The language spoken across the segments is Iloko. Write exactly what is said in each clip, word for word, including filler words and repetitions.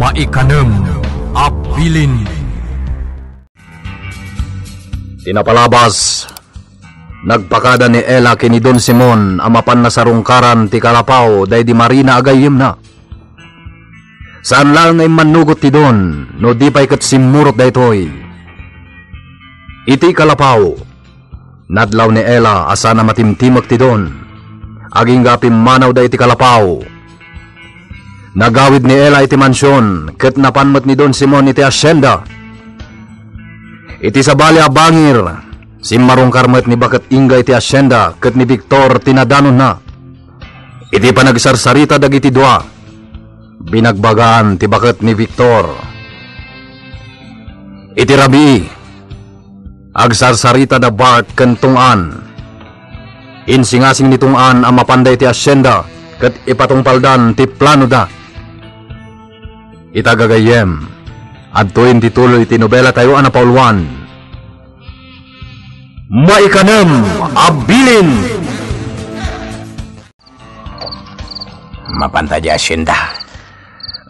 Maikanem a bilin. Ti napalabas, nagpakada ni Ella ken ni Don Simon a mapan nasarungkaran ti kalapaw daydi marina a gayyemna. Saan laeng nga immannugot ti Don no di pay ket simmurot daytoy. Iti kalapaw, nadlaw ni Ella a saan a matimtimek ti Don. Agingga a pimmanawda iti kalapaw. Nagawid ni Ella iti mansion, ket napan met ni Don Simon iti hacienda. Iti sabali a bangir, simmarungkar met ni Baket Inga iti hacienda ket ni Victor ti nadanonna. Iti panagsarsarita dagiti dua, binagbagaan ti baket ni Victor. Iti rabii, agsarsarita da Bart ken Tong-an. Insingasing ni Tong-an a mapanda iti hacienda ket ipatungpaldan ti planoda. Ita gagayyem, adtoyen ti tuloy ti nobelatayo a napauluan. Maikanem a bilin. Mapanta di hacienda.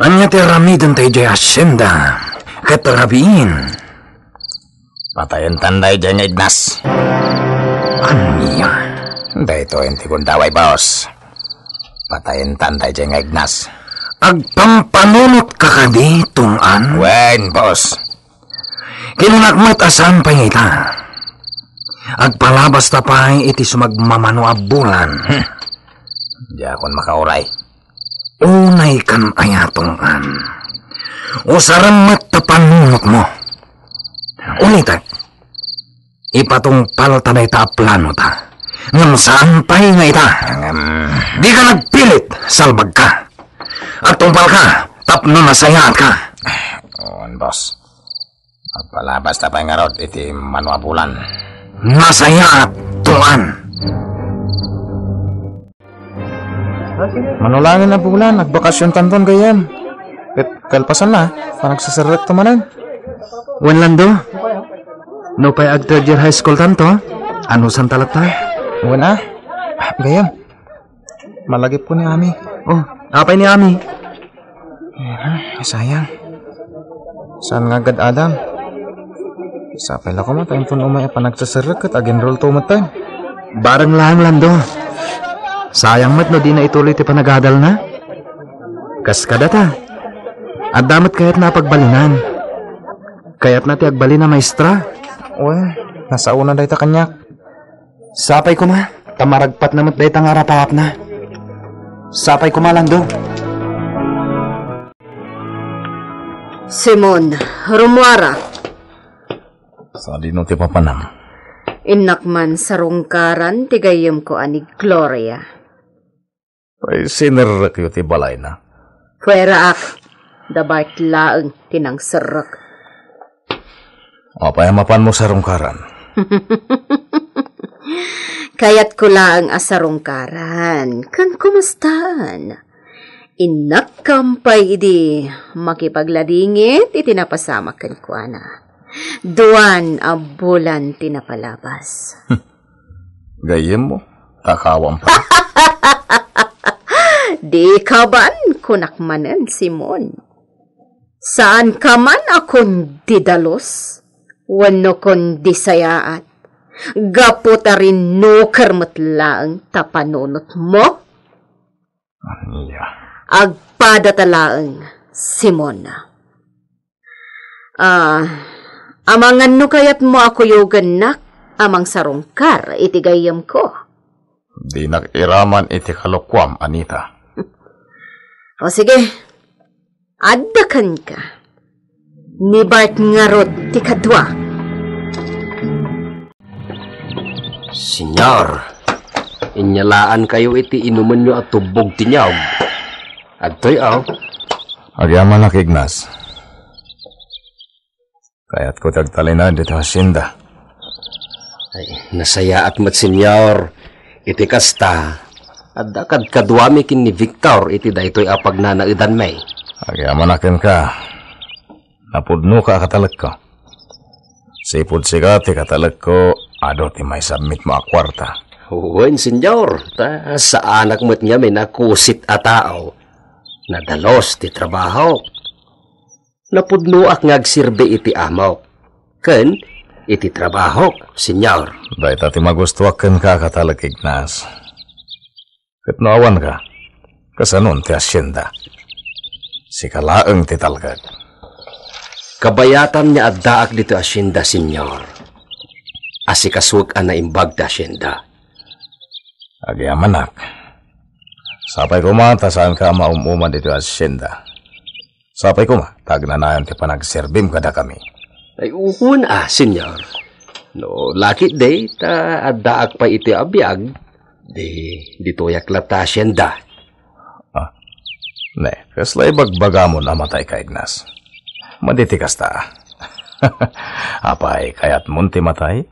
Ania ti aramiden tayo di hacienda? Ket rabiin. Patayentan daydiay nga ignas. Ania? Daytoy ti gundaway, boss. Patayentan daydiay nga ignas. Agpampanunot ka kadi, Tong-an? Wen, boss. Kinunak met a saan pay nga ita. Agpalabas ta pay iti sumagmamano a bulan. Hmm. Diakon makauray. Unay kan aya, Tong-an. Usarem met ta panunotmo. Ulitek, ipatungpalta dayta a planota. Ngem saan pay nga ita. Ngem, dika nagpilit, salbagka. Agtungpalka tapno nasayaatka. Wen, boss. Agpalabas ta pay ngarud iti mano a bulan. Nasayaatka, Tong-an. Mano laengen a bulan, agbakasiontanton gayyem. Ket kalpasanna, panagseserrekto manen. Wen, Lando, no pay ag third year high school tanto, anusanta latta? Wen a, gayyem. Malagipko ni Ami. Oh, apay ni Ami? Eh, sayang. Saan nga agad-adam? Sapay la koma ta inton umay a panagseserrek ket ag-enrollto metten. Bareng laeng, Lando. Sayang met no dina ituloy ti panagadalna. Kas kadata, adda met kayatna a pagbalinan. Kayatna ti agbalin a maestra. Wen, nasaona dayta kaniak. Sapay koma, ta maragpatna met dayta nga arapaapna. Sapay koma, Lando. Simon, rummuara. Sadino ti papanam? Innak man sarungkaran ti gayyemko a ni Gloria. Ay, sinerrekyo ti balayna. Pueraak, da Bart laeng ti nangserrek. Apay a mapanmo sarungkaran? Kayatko laeng a sarungkaran ken kumastaan. Innakkam pay idi makipagladingit iti napasamak kenkuana. Duan a bulan ti napalabas. Gayyemmo, kakawam pay. Dika ban, kunak manen, Simon. Saanka man a kundi dalus, wenno kundi sayaat, gapu ta rinnuker met laeng ta panunotmo? Ania? Agpadata laeng, Simon. Ah, amangan no kayatmo a kuyogennak a mangsarungkar iti gayyemko. Dinak iraman iti kalokuam, Anita. O sige, adda kenka. Ni Bart ngarud ti kadua. Señor, inyalaankayo iti inumenyo a tubbog ti niyog. Adtoy, aw. Agyamanak, Ignas. Kayatko ti agtalinaed ditoy hacienda. Ay, nasayaat met, Señor. Iti kasta, adda kadkaduami ken ni Victor iti daytoy a pagnanaedanmi. Agyamanak kenka. Napudnoka a katalekko. Sipud sika ti katalekko, adu ti maisubmitmo a kuarta. Wen, Señor, ta saanak met ngamin a kusit a tao. Nadalus ti trabahok. Napudnoak nga agserbi iti amok ken iti trabahok, Señor. Dayta ti magustuak kenka, Katalek Ignas. Ket no awanka, kasanon ti hacienda? Sika laeng ti talged. Kabayatan nga addaak ditoy hacienda, Señor, asikasuek a naimbag ti hacienda. Agyamanak. Sapay koma ta saanka a maum-uma ditoy hacienda. Sapay koma ta agnanayon ti panagserbim kadakami. Ay, wen a, Señor. No lakit di ta addaak pay iti abiag, di ditoyak latta hacienda. Ah, ne, kasla ibagbagamon a matay ka, Ignas? Madi ti kasta. Apay, kayatmon ti matay?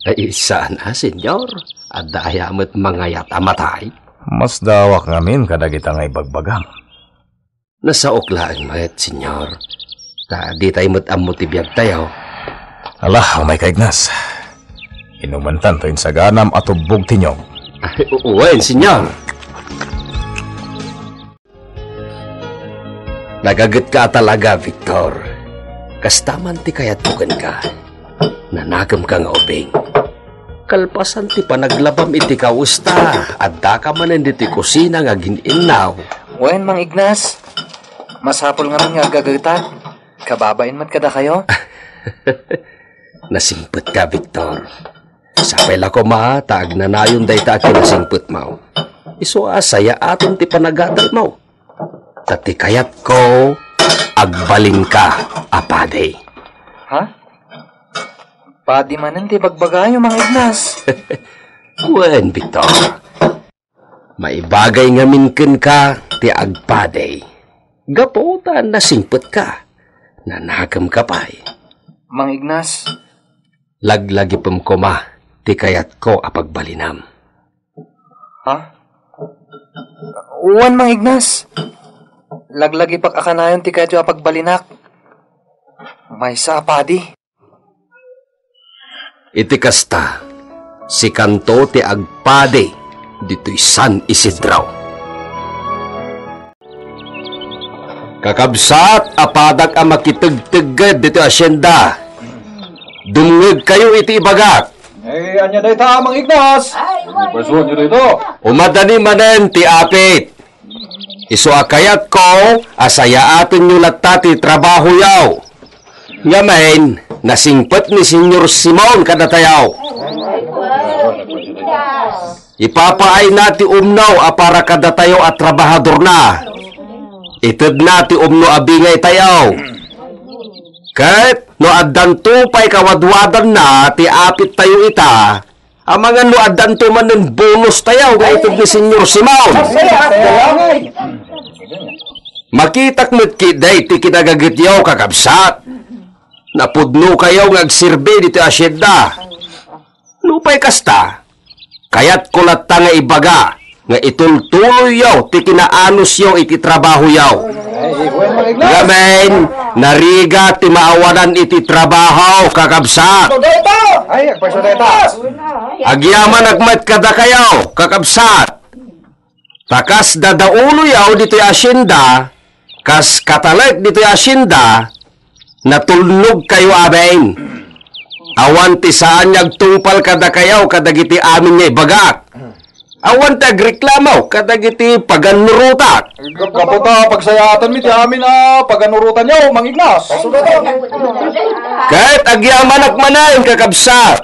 Ay, saan a, Señor. Adda aya met mangayat a matay? Masdawak ngamin kadagita nga ibagbagam. Nasaok laeng met, Señor, ta ditay met ammo ti biagtayo. Ala, umayka, Ignas. Inumentan to insaganam a tubbog ti niyog. Ay, u-, wen, Señor. Nagagetka a talaga, Victor. Kasta man ti kayatko kenka. Nanakemka nga ubing. Kalpasan ti panaglabam iti kawesta, addaka manen ditoy kusina nga agin-innaw. Wen, Mang Ignas, masapul ngamin nga agagetak. Kababain met kadakayo. Nasingpetka, Victor. Sapay la koma ta agnanayon dayta a kinasingpetmo. Isu a sayaaten ti panagadalmo. Ta ti kayatko, agbalinka a padi. Ha? Padi manen ti bagbagayo, Mang Ignas? Wen, Victor. Maibagay ngamin kenka ti agpadi. Gapu ta nasingpetka, nanakemka pay. Mang Ignas. Laglagipem koma ti kayatko a pagbalinam. Ha? Wen, Mang Ignas. Laglagipak a kanayon ti kayatyo a pagbalinak. Maysa a padi. Iti kasta, sikanto ti agpadi ditoy San Isidro. Kakabsat a padak a makitegtegged ditoy hacienda, dumngegkayo iti ibagak. Ay, ania dayta, Mang Ignas? Ano ba isuanyo dayta? Umadani manen ti apit. Isu a kayatko a sayaatenyo latta ti trabahoyo. Ngamin, nasingpet ni Señor Simon kadatayo. Ipapaayna ti umno a para kadatayo a trabahadorna. Itedna ti umno a bingaytayo. Ket no addanto pay kawadwadanna ti apittayo ita, amangan no addanto manen bonustayo nga ited ni Señor Simon. Makitak met ketdi ti kinagagetyo, kakabsat. Napudnokayo nga agserbi ditoy hacienda. Nupay kasta, kayatko latta nga ibaga nga itultuloyyo ti kinaanusyo iti trabahoyo. Ngamin, narigat ti maawanan iti trabaho, kakabsat. Ay, agpayso dayta. Agyamanak met kadakayo, kakabsat. Ta kas dadauloyo ditoy hacienda, kas katalek ditoy hacienda, natulnogkayo amin. Awan ti saan nga agtungpal kadakayo kadagiti amin nga ibagak. Awan ti agreklamo kadagiti paganurotak. Gapu ta pagsayaatanmi ti amin a paganurotanyo, Mang Ignas. Ket agyamanak manen, kakabsat.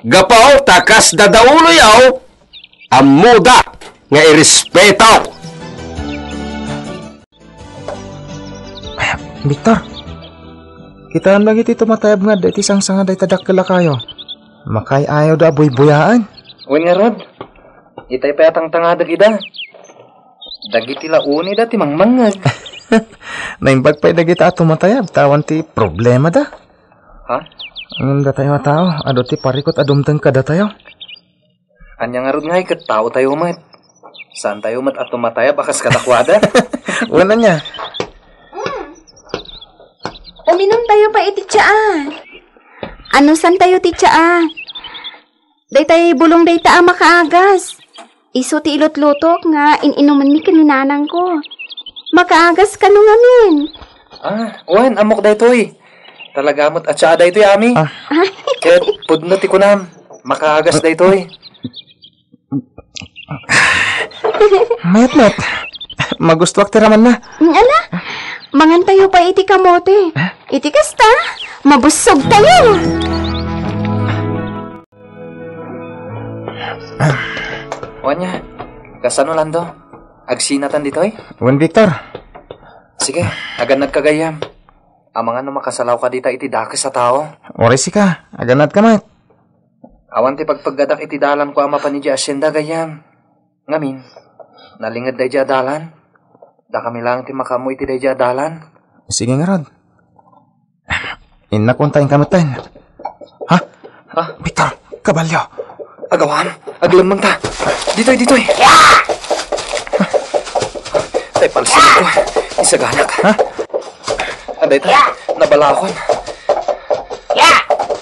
Gapu ta kas dadauloyo, ammoda nga irespeto. Victor, kitaem dagiti tumatayab nga adda iti sangsanga dayta dakkel a kayo. Makaay-ayawda a buybuyaen. Wen ngarud, itay pay a tangtangadek ida. Dagiti la unida ti mangmangngeg. Naimbag pay dagita a tumatayab ta awan ti problemada. Ha? Ngem datayo a tao, adu ti parikut a dumteng kadatayo. Ania ngarud ngay ket taotayo met. Saantayo met a tumatayab a kas kadakuada. Wen ania? Mm. Uminumtayo pay iti tsaa. Anusantayo ti tsaa? Daytay bulong dayta a makaagas. Isu ti ilutlutok nga in-inumenmi ken ni nanangko. Makaagas kano ngamin. Ah, wen, ammok daytoy. Talaga met a tsaa daytoy, Ami. Ah. Ket pudno ti kunam, makaagas daytoy. Met, met. Magustuak ti ramanna. Ala, mangantayo pay iti kamote. Ah? Iti kasta, mabusogtayo. Wen, kasano, Lando? Agsinatan ditoy? Wen, Victor. Sige, agannadka gayyem. Amangan no makasalawka dita iti dakes a tao. Uray sika, agannadka met. Awan ti pagpeggadak iti dalanko a mapan idiay asienda gayyem. Ngamin, nalinged daydiay a dalan. Dakami laeng ti makaammo iti daydiay a dalan. Sige ngarud. Innak unta inka metten. Ha? Ha? Victor, kabalyo. Agawam, aglemmengta. Ditoy, ditoy. Tay palsinko. Isaganak. Ha? Aday ta, nabalakon.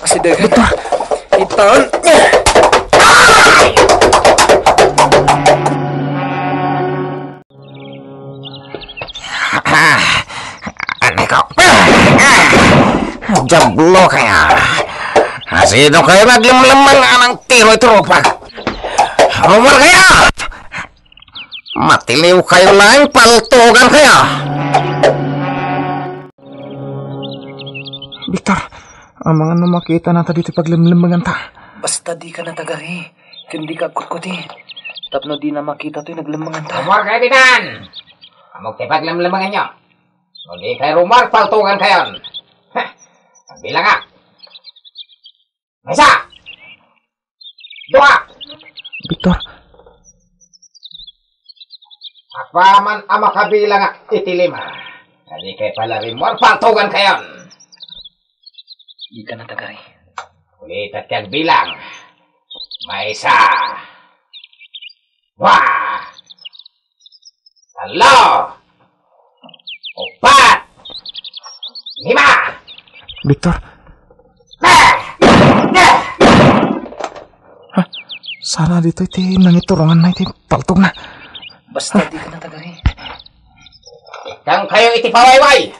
Asidegan. Victor. Itan. Anay ko. Diablo kaya. Asino kayo naglemlemmeng anang tiro iti rupak? Rumor kayo! Matiliw kayo lang, paltugan kayo! Victor, amangan no makita nata ditoy paglemlemmenganta. Basta dika natagari. Ken dika agkutkuti, tapno dina makita toy naglemmenganta. Rumor kayo ditan! Ammok ti paglemlemmenganyo. No di kayo rumor, paltugan kayon. Ha! Agbilanga. Maysa! Dua! Victor. Apaman a makabilanga iti lima. Kadi kayo pala rumor, paltugan kayon. Dika natagari. Ulitek ti agbilang. Maysa. Dua. Tallo. Uppat. Lima. Victor. Ah! Ah! Ha? Saan ditoy ti nangituronganna iti paltogna? Basta dika natagari. Ikkan kayo iti pawayway.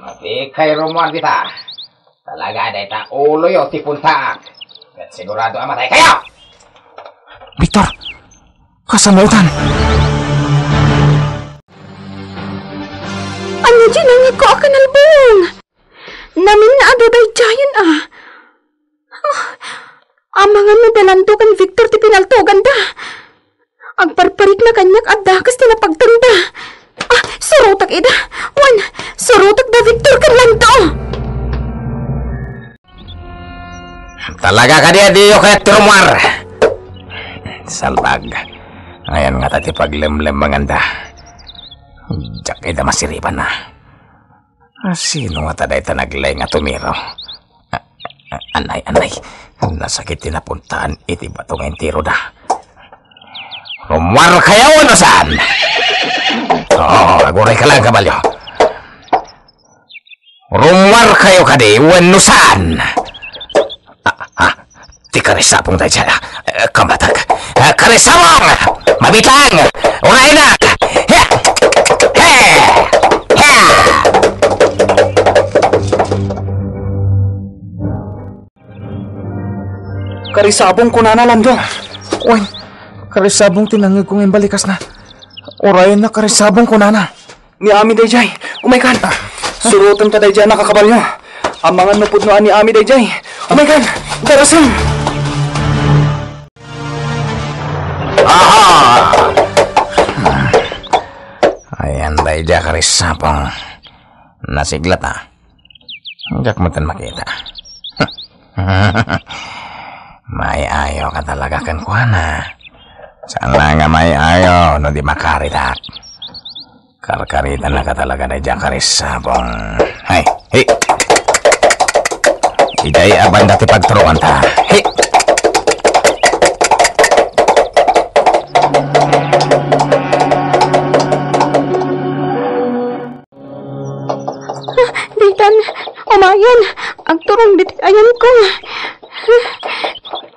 Madi kayo rumor dita. Talaga, dayta uloyo ti puntaak. Ket sigurado a matay kayo! Victor! Kasano itan? Ania diay nangngegko a kanalbong? Namin nga adu daydiayen a. Ah, amangan no da Lando ken Victor ti pinaltoganda. Agparparikna kaniak a dakes ti napagtengda. Ah, surotek ida. Wen, surotek da Victor ken Lando. Talaga kadi a diyo kayat ti rummuar? Salbag. Ayan ngata ti paglemlemmenganda. Diak ida masiribanna. Asino ngata dayta naglaing a tumiro? A-, a-, anay, anay. Nasakit ti napuntaan iti bato nga intiroda. Rummuar kayo wenno saan? Oo, aguray ka lang, kabalyo. Rummuar kayo kadi wenno saan? Ah, ah, ti karisabong daydiay, ah, eh, kamatek. Ah, karisabong! Mabitang! Urayna! He! He! He! Karisabong kunana, Lando. Wen, karisabong ti nangngegko nga imbalikasna. Urayna karisabong kunana. Ni Ami daydiay. Umaykan. Surotenta daydiay a nakakabalyo. Amangan no pudno a ni Ami daydiay. Umaykan. Darasem. Aha! Ayan daydiay karisabong. Nasiglat, ah. Diak metten makita. Maayayo ka talaga kenkuana. Saan la nga maayayo no di makaritak. Karkaritanna ka talaga daydiay a karisabong. Hay, hi. Idiay a banda ti pagturonganta. Hi. Ah, daytan, umayen, agturong ditoy ayanko.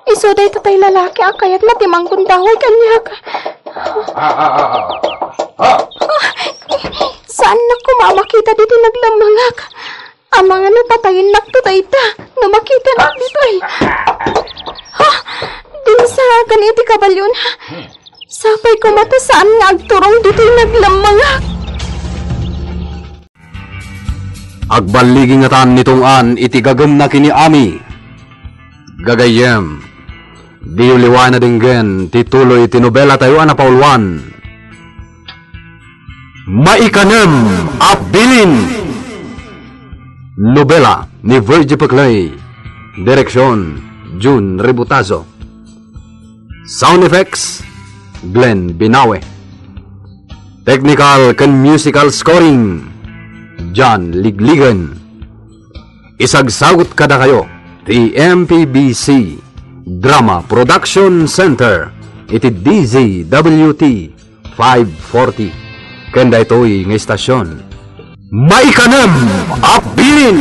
Isu dayta tay lalaki a kayatna ti manggundaway kaniak. Ah, ah, ah, ah, ah. Ah, sa, Saannak koma a makita ditoy naglammangak. Amangan no patayennakto dayta no makitanak ditoy. Ha? Dinsaakan iti kabaliona. Sapay koma ta saan nga agturong ditoy naglammangak. Agballigi ngatan ni Tong-an iti gagemna ken ni Ami. Gagayyem, diyo liwaen a denggen ti tuloy ti nobelatayo a napauluan, Maikanem a Bilin. Nobela ni Virgie Peclay. Direksyon, Jun Ributazo. Sound effects, Glenn Binawe. Technical ken musical scoring, John Ligligan. Isagsagut kadakayo ti M P B C Drama Production Center iti D Z W T five forty ken daytoy nga istasyon. Maikanem a Bilin.